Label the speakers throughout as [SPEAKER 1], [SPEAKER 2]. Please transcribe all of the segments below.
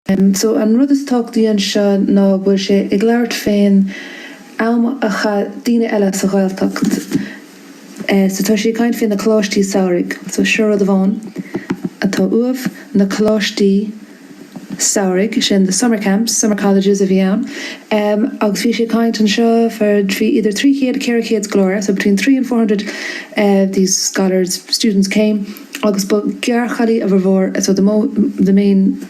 [SPEAKER 1] So an rud is tábhachtaí anseo ná go bhfuil sé ag labhairt fén am a chaith daoine eile sa Ghaeltacht. So tá sé ag caint fé na coláistí samhraidh. So seo rud amháin atá uaibh, na coláistí samhraidh, sin the summer camps, summer colleges a bhí ann. Agus bhí sé ag caint anseo for bhí idir 300, 400 scoláire, so between 3 and 400 these scholars, students came. Agus ba gearrchailí a bhformhór, so the mo, the main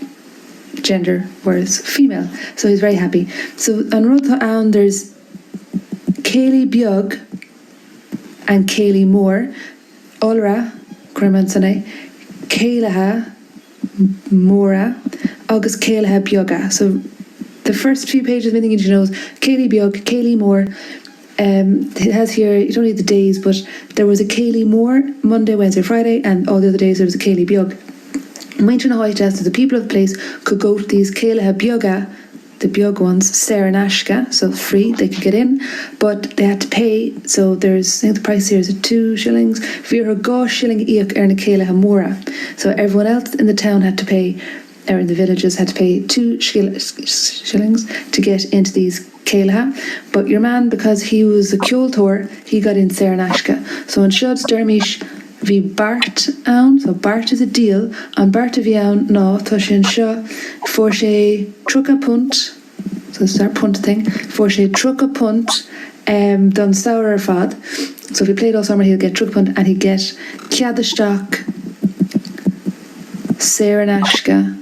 [SPEAKER 1] gender was female, so he was very happy. So an rud atá ann, there's céilí beag and céilí mór, iolra, cuirim ansan é, céilithe móra agus céilithe beaga. So the first few pages, the main thing you need to know is céilí beag, céilí mór, Um, it has here, you don't need the days, but there was a céilí mór Monday, Wednesday, Friday, and all the other days there was a céilí beag. Muintir na háite, so the people of the place could go to these céilithe beaga, the beag ones, saor in aisce, so free, they could get in, but they had to pay, so there's, I think the price here is 2 shillings, bhí orthu 2 shilling a íoc ar na céilithe móra. So everyone else in the town had to pay, or in the villages had to pay 2 shillings to get into these céilithe. But your man, because he was a ceoltóir, he got in saor in aisce. So anseo deirimís bhí beart ann, so beart is a deal, an beart a bhí ann ná tá sé anseo fuair sé 30 punt, so it's our punt thing, fuair sé 30 punt don samhradh ar fad. So if he played all summer he'll get 30 punt and he'd get cead isteach saor in aisce.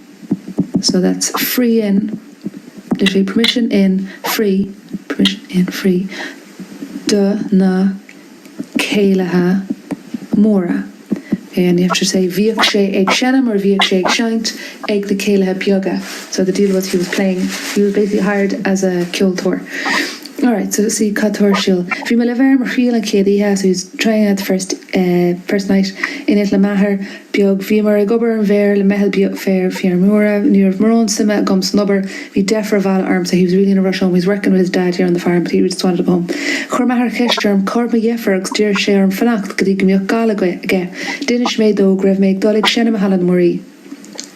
[SPEAKER 1] So that's free in, literally permission in, free, permission in, free, do na céilithe móra. And you have to say bhíodh sé ag seinm or bhíodh sé ag seinnt ag na céilithe beaga. So the deal was he was playing, he was basically hired as a ceoltóir. Alright, so let's see cad tá ar siúl. Bhí mé le bheith ar mo thriail an chéad oíche, so he was trying out the first night in éineacht le m'athair beag. Bhíomar ag obair an bhféir le meitheal fear feirmeora. Ní raibh mórán suime agam san obair, bhí deifir abhaile orm, so he was really in a rush home. He was working with his dad here on the farm, but he just wanted to go home. Chuir m'athair ceist orm cá raibh mo dheifir agus d'iarr sé orm fanacht go dtí go mbeadh gal aige. D'inis mé dó go raibh mé ag dul ag seinm i Halla na Muirí.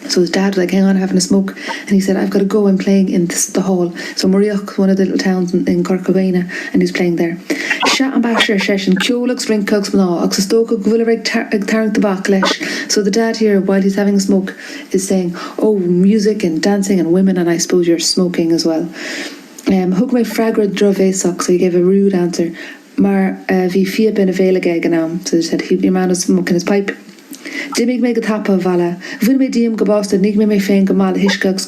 [SPEAKER 1] So his dad was like, hang on, I'm having a smoke. And he said, I've got to go, I'm playing in this, the hall. So Muiríoch, one of the little towns in Corca Dhuibhne, and he was playing there. Sea ambaiste ar seisean ceol agus rince agus mná agus is dócha go bhfuilir ag tarraingt tobac leis. So the dad here, while he's having a smoke, is saying, oh, music and dancing and women, and I suppose you're smoking as well. Thug mé freagra drochbhéasach, so he gave a rude answer, mar bhí phíopa ina bhéal aige ag an am. So he said, he, your man was smoking his pipe. D'imigh mé go tapa abhaile. Bhain mé díom go básta, nigh mé mé féin go maith le huisce agus.